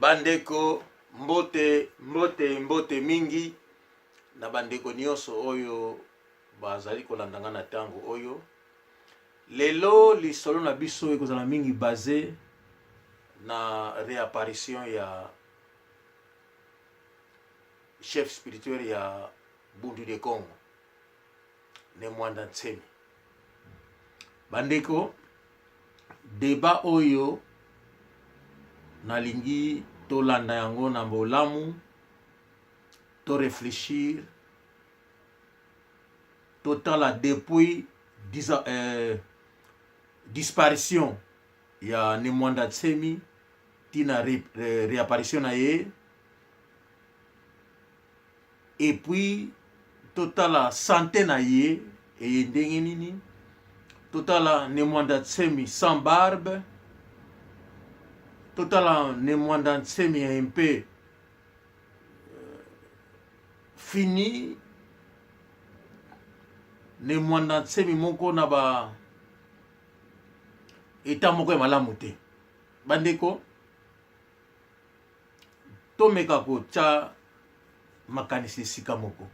Bandeko, mbote, mbote, mbote mingi na bandeko nyonso oyo bazali kolanda nga na ntango oyo. Lelo lisolo na biso ekozala mingi base na reapparition ya chef spirituel ya Bundu de Congo ne Mwanda Nsemi. Bandeko, debat oyo nalingi tolanda yango na bolamu, to reflechir, totala depuis disparition ya Ne Mwanda Nsemi tina reapparition na ye, et puis totala sante na ye eye ndenge nini, totala Ne Mwanda Nsemi sans barbe, totala Ne Mwanda Nsemi un peu fini, Ne Mwanda Nsemi moko na ba eta moko ya malamu te. Bandeko, tomeka kotya makanisi esika moko.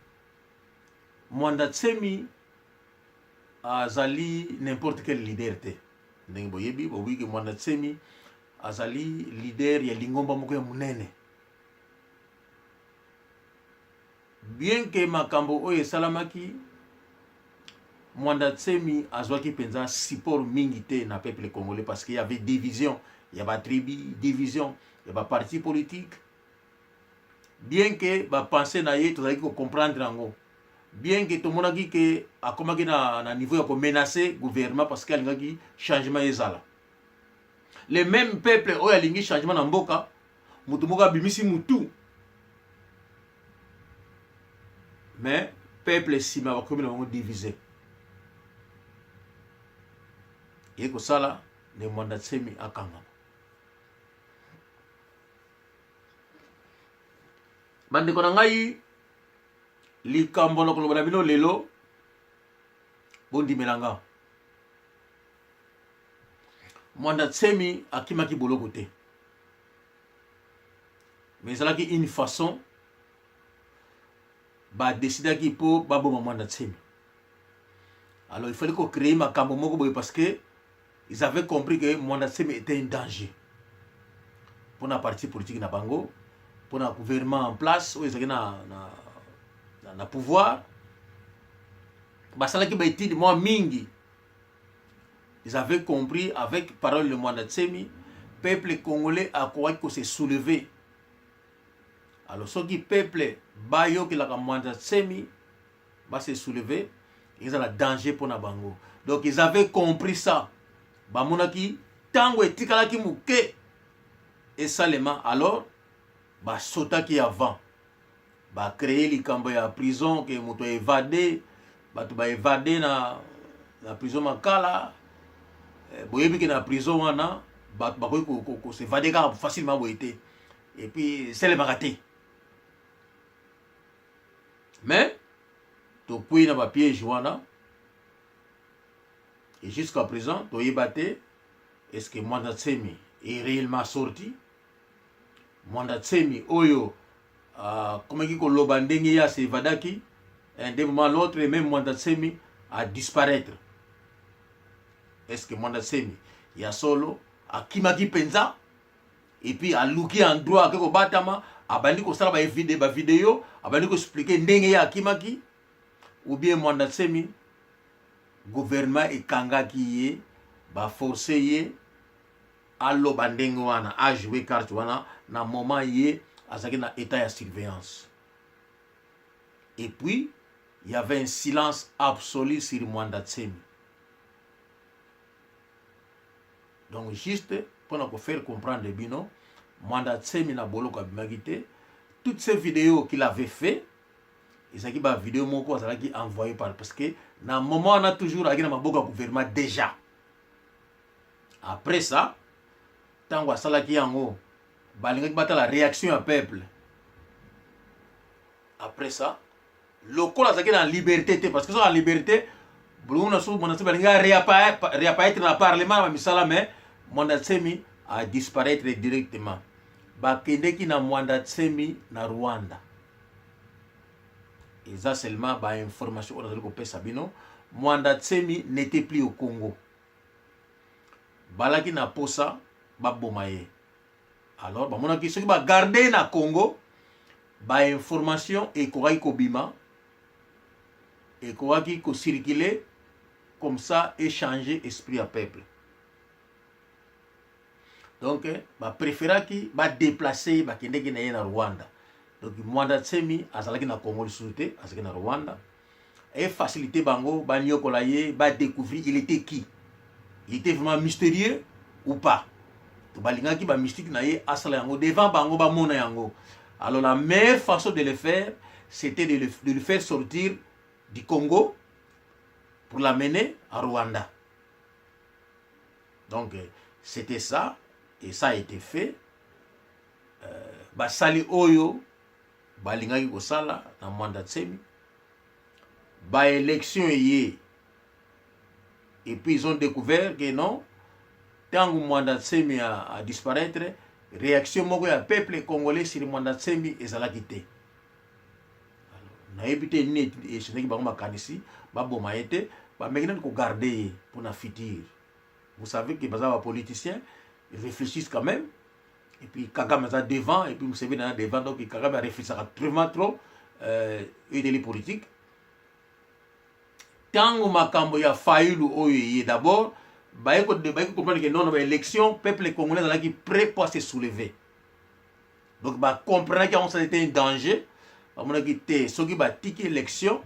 Mwanda Nsemi azali n'importe quel leader te. Ndenge boyebi, boyebi ke Mwanda Nsemi azali leader ya lingomba moko ya monene. Bien que makambo oyo esalamaki, Mwanda Nsemi azwaki mpenza support mingi te na peuple congolais parce qu'il y avait division ya ba tribu, division ya ba parti politique. Bien que ba pensée na ye tozalaki ko comprendre yango, bien que tomonaki ke akomaki na niveau ya ko menacer gouvernement parce que alingaki changement ezala. Le même peuple oyo alingi changement na mboka, moto moko abimisi mutu, mais peuple nsima bakomi na bango divise. Ye kosala ne Mwanda Nsemi akangama. Bandeko na ngai, likambo na koloba na bino lelo, bondimela nga. Mwanda Nsemi akimaki boloko te, mais ezalaki une façon badesidaki mpo baboma Mwanda Nsemi. Alors il fallait ko créer makambo moko boye parce que ils avaient compris que Mwanda Nsemi était un danger mpona parti politique na bango, mpona gouvernement en place oyo ezalaki na pouvoir. Basalaki baétude mwa mingi. Ils avaient compris avec parole de Mwanda Nsemi, peuple congolais akokaki ko se soulever. Alors soki peuple bayokelaka Mwanda Nsemi ba se soulever, ezala danger mpona bango. Donc ils avaient compris ça. Bamonaki ntango etikalaki moke esalema, alors basotaki avant, bacreye likambo ya prison ke moto aevade, bato baevade na prison Makala. Boyebi ke na prison wana bato bakoki kosevade kaka facilement boye te, et puis esalemaka te. Mais tokwei na bapiège wana, et jusqu'à présent toyeba te est-ce que Mwanda Nsemi est réellement sorti. Mwanda Nsemi oyo akomaki koloba ndenge ye asevadaki, d'un moment à l'autre même Mwanda Nsemi a disparaître. Est-ce que Mwanda Nsemi ya solo akimaki mpenza et puis aluki endroit ake kobatama, abandi kosala ba video, abandi koexplike ndenge ye akimaki, ou bien Mwanda Nsemi gouvernement ekangaki ye, baforce ye aloba ndenge wana, ajoue carte wana na moment ye azalaki na état ya surveillance. Et puis il y avait un silence absolu sur Mwanda Nsemi. Donc juste mpona kofaire comprendre bino, Mwanda Nsemi na boloko abimaki te. Toutes ces vidéos qu'il avait fait ezalaki ba vidéo moko azalaki envoyé par, parce que na moment wana toujours azalaki na maboko ya gouvernement déjà. Après ça, ntango asalaki yango, balingaki batala réaction ya peuple. Après ça, lokola azalaki na liberté te, parce que soki na liberté bolongo na so Mwanda Nsemi balingi réapparaître na parlement na bamisala, mais Mwanda Nsemi a disparaître directement. Bakendeki na Mwanda Tsemi na Rwanda. Eza seulement ba information oyo nazali kopesa bino. Mwanda Tsemi n'était plus au Congo. Balaki na posa baboma ye. Alors bamonaki soki ba garder na Congo ba information ekokaki kobima, ekokaki ko circuler comme ça echanger esprit ya peuple. Donc ba preferaki ba déplacer ye, bakendeki na ye na Rwanda. Donc Mwanda Tsemi azalaki na Congo lisusu te, azalaki na Rwanda. E facilité bango banyokola ye, ba découvrir il était qui. Il était vraiment mystérieux ou pas. To balingaki ba mystique na ye asala yango devant bango bamona yango. Alors la meilleure façon de le faire, c'était de le faire sortir du Congo pour l'amener à Rwanda. Donc c'était ça, et ça a été fait. Basali oyo balingaki kosala na Mwanda Tsemi, ba élection eye, et puis ils ont découvert que non, tango Mwanda Tsemi a disparaître, réaction moko ya peuple congolais sur Mwanda Tsemi ezalaki te. Nayebi te nini echangeaki bango makanisi, baboma ye te, bameki nani kogarde ye mpona futur. Vous savez que baza ba politiciens, ils réfléchissent quand même. Et puis Kagame aza devant, et puis Museveni aza devant, donc Kagame réfléchissaka vraiment trop edeli politique. Tango makambo ya Fayulu oyo eye d'abord, baye ko comprendre que non, na ba élection peuple congolais azalaki prêt pour se soulever. Donc ba comprendre que ça c'était un danger, bamonaki te soki batiki élection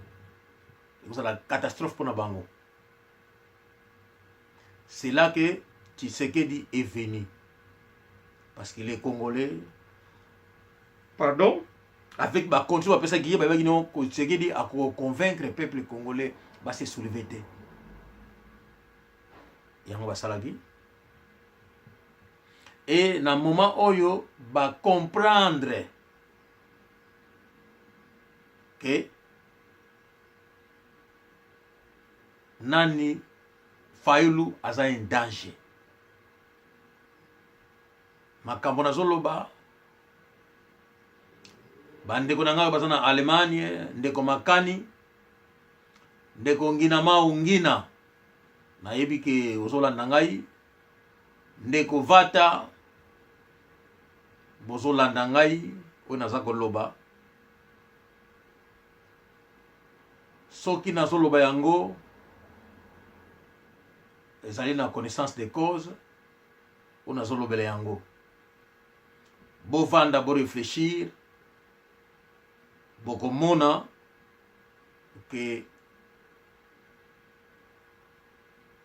ekozala catastrophe mpona bango. C'est là que Tshisekedi est venu. Parce que les Congolais, pardon, avec ma condition, après ça, Tshisekedi a convaincre le peuple congolais va se soulever. Yango basalaki. Et na moment oyo ba comprendre que nani Fayulu aza un danger. Makambo nazoloba, bandeko na ngai baza na Allemagne, ndeko Makani, ndeko Ngina Mau Ngina, nayebi ke ozolanda ngai, ndeko Vata, bozolanda ngai oyo naza koloba. Soki nazoloba yango ezali na connaissance de cause oyo nazolobela yango. Bovanda, bo réfléchir, bokomona ke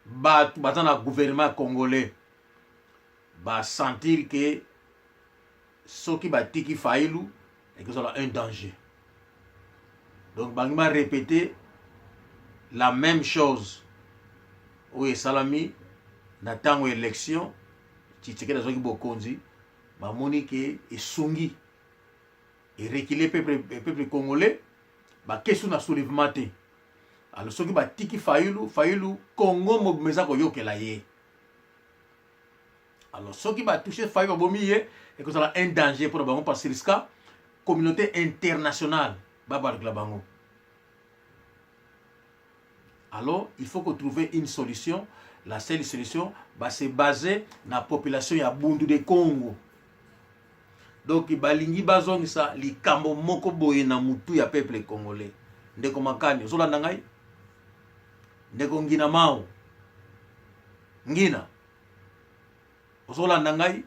bato baza na gouvernement congolais ba sentir ke soki batiki Fayulu ekozala un danger. Donc bangi ba répéter la même chose oyo esalami na ntango élection Tshisekedi azwaki bokonzi, bamoni ke esungi erekile peuple congolais, bakesu na soulèvement te. Alors soki batiki Fayulu, Fayulu Congo mobima eza koyokela ye. Alors soki batouche Fayulu babomi ye, ekozala un danger mpona bango, parce que risque communauté internationale babalukela bango. Alors il faut qu'on trouve une solution. La seule solution ba se baser na population ya Bundu de Congo. Donc balingi bazongisa likambo moko boye na mutu ya peuple congolais. Ndeko Makani, ozolanda ngai? Ndeko Ngina Mao, Ngina, ozolanda ngai?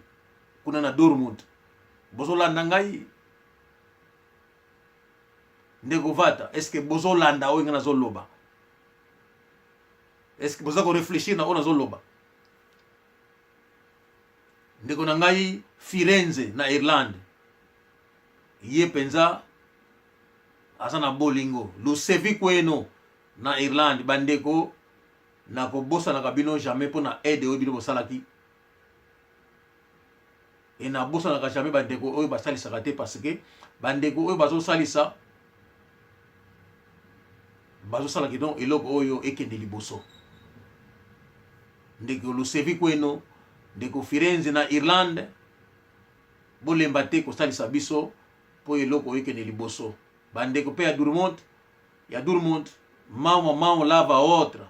Kuna na Dortmund, bozolanda ngai? Ndeko Vata, est-ce que bozolanda oyo ngai nazoloba? Est-ce que boza korefléchir na oyo nazoloba? Ndeko na ngai Firenze na Irlande, ye mpenza aza na bolingo. Lusevi Kweno na Irlande, bandeko nakobosanaka bino jamais mpona aide oyo bino bosalaki. E nabosanaka jamais bandeko oyo basalisaka te, parce que bandeko oyo bazosalisa bazosalaka donc eloko oyo ekende liboso. Ndeko Lusevi Kweno, ndeko Firenze na Irlande, Bolemba te kosalisa biso mpo eloko oyo ekende liboso. Bandeko mpe ya Durmont, ya Durmont, mão a mão lava a outra.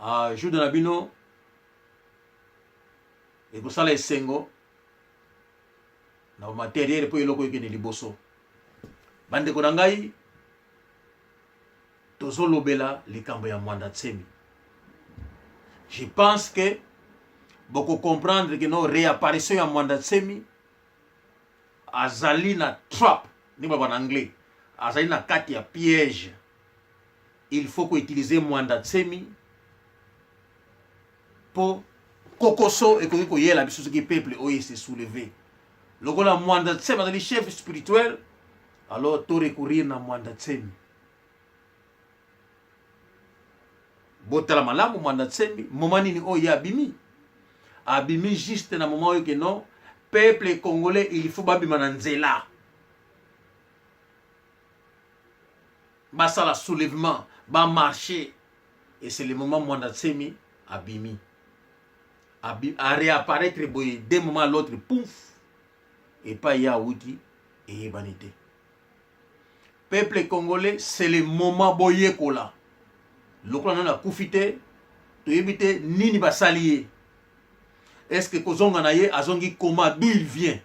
Ajuda na bino ekosala esengo na bamateriele mpo eloko ekende liboso. Bandeko na ngai, tozolobela likambo ya Mwanda Nsemi. Je pense que boko comprendre que no réapparition ya Mwanda Nsemi azali na trap, ndenge baloba na anglais, azali na kati ya piège. Il faut ko utiliser Mwanda Nsemi po kokoso ekoki koyela biso soki peuple oyo se soulever. Lokola Mwanda Nsemi azali chef spirituel, alors to recourir na Mwanda Nsemi. Botala malamu Mwanda Nsemi, moment nini oyo ye abimi? Abimi juste na moment oyo ke non, peuple congolais il faut babima na nzela, basala soulèvement, ba marcher, et c'est le moment Mwanda Nsemi abimi. Abi, a réapparaître boye d'un moment à l'autre, pouf, epai ye awuti eyebani te. Peuple congolais, c'est le moment boyekola. Lokola nanu akufi te, toyebi te nini basali ye. Est-ce que kozonga na ye azongi comment, d'où il vient?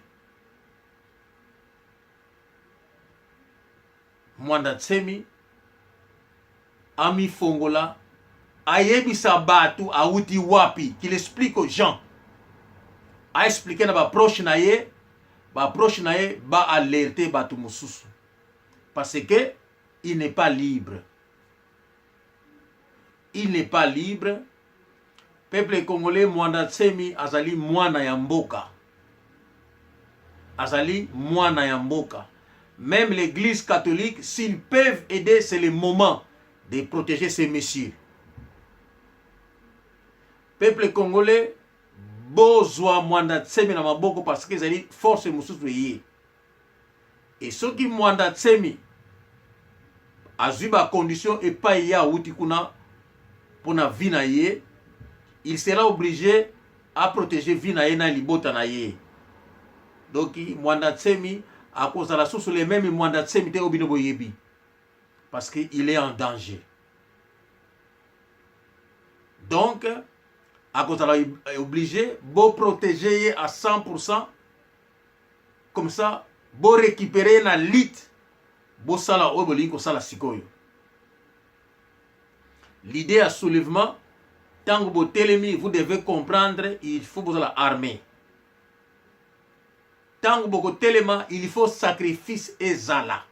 Mwanda Nsemi amifongola, ayebisa bato awuti wapi, qu'il explique aux gens, a expliquer na ba proche na ye, ba proche na ye ba alerter bato mosusu, parce que il n'est pas libre, il n'est pas libre. Peuple congolais, Mwanda Nsemi azali mwana ya mboka, azali mwana ya mboka. Même l'église catholique, s'ils peuvent aider, c'est le moment de protéger ces messieurs. Peuple congolais, bozwa Mwanda Nsemi na maboko, parce que ezali force mosusu eye. Et soki Mwanda Nsemi azwi ba condition epai ye awuti kuna mpona vie na ye, il sera obligé à protéger vie na ye na libota na ye. Donc Mwanda Nsemi akozala susu le même Mwanda Nsemi te oyo bino boyebi, parce que il est en danger. Donc akozala obligé bo protéger ye à 100%, comme ça bo récupérer ye na lit, bosala oyo bolingi kosala sikoyo. L'idée ya soulèvement, ntango botelemi, vous devez comprendre, il faut bozala armé. Ntango bokotelema, il faut sacrifice ezala.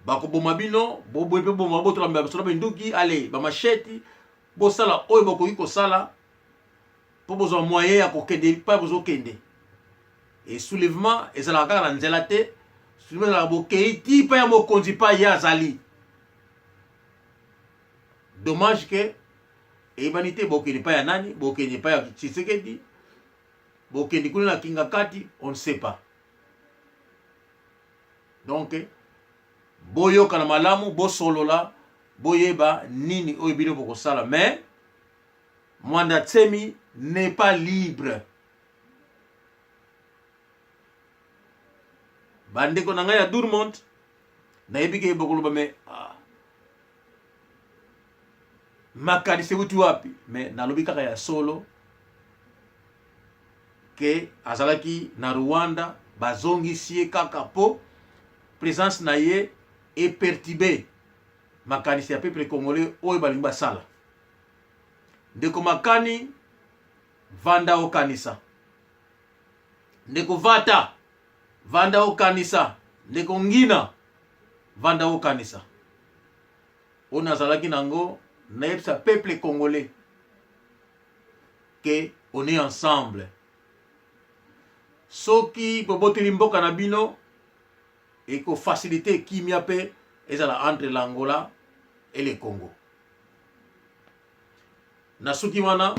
Bakoboma bino, boboye mpe boma, botola basoda minduki, ale bamasheti, bosala oyo bokoki kosala mpo bozwa moyen ya kokende mpa bozokende. E soulèvement ezalaka kaka na nzela te, soulèvement ezalaka bokei ti mpa ya mokonzi, mpa ye azali. Dommage ke eyebani te bokende mpa ya nani, bokende mpa ya Tshisekedi, bokende kuna na Kingakati, on ne sait pas. Donc boyokana malamu, bosolola, boyeba nini oyo bino bokosala. Mais Mwanda Nsemi n'est pas libre. Bandeko na ngai ya Durmont, nayebi ke bokoloba me ah, makanisi euti wapi? Me nalobi kaka ya solo ke azalaki na Rwanda, bazongisi ye kaka po présence na ye eperturbe makanisi ya peuple congolais oyo balingi basala. Ndeko Makani, vanda okanisa. Ndeko Vata, vanda okanisa. Ndeko Ngina, vanda okanisa. Oyo nazalaki nango nayebisa peuple congolais ke on est ensemble. Soki boboteli mboka na bino, ekofacilite kimia mpe ezala entre l'Angola et le Congo. Na suki wana,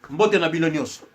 mbote na bino nyonso.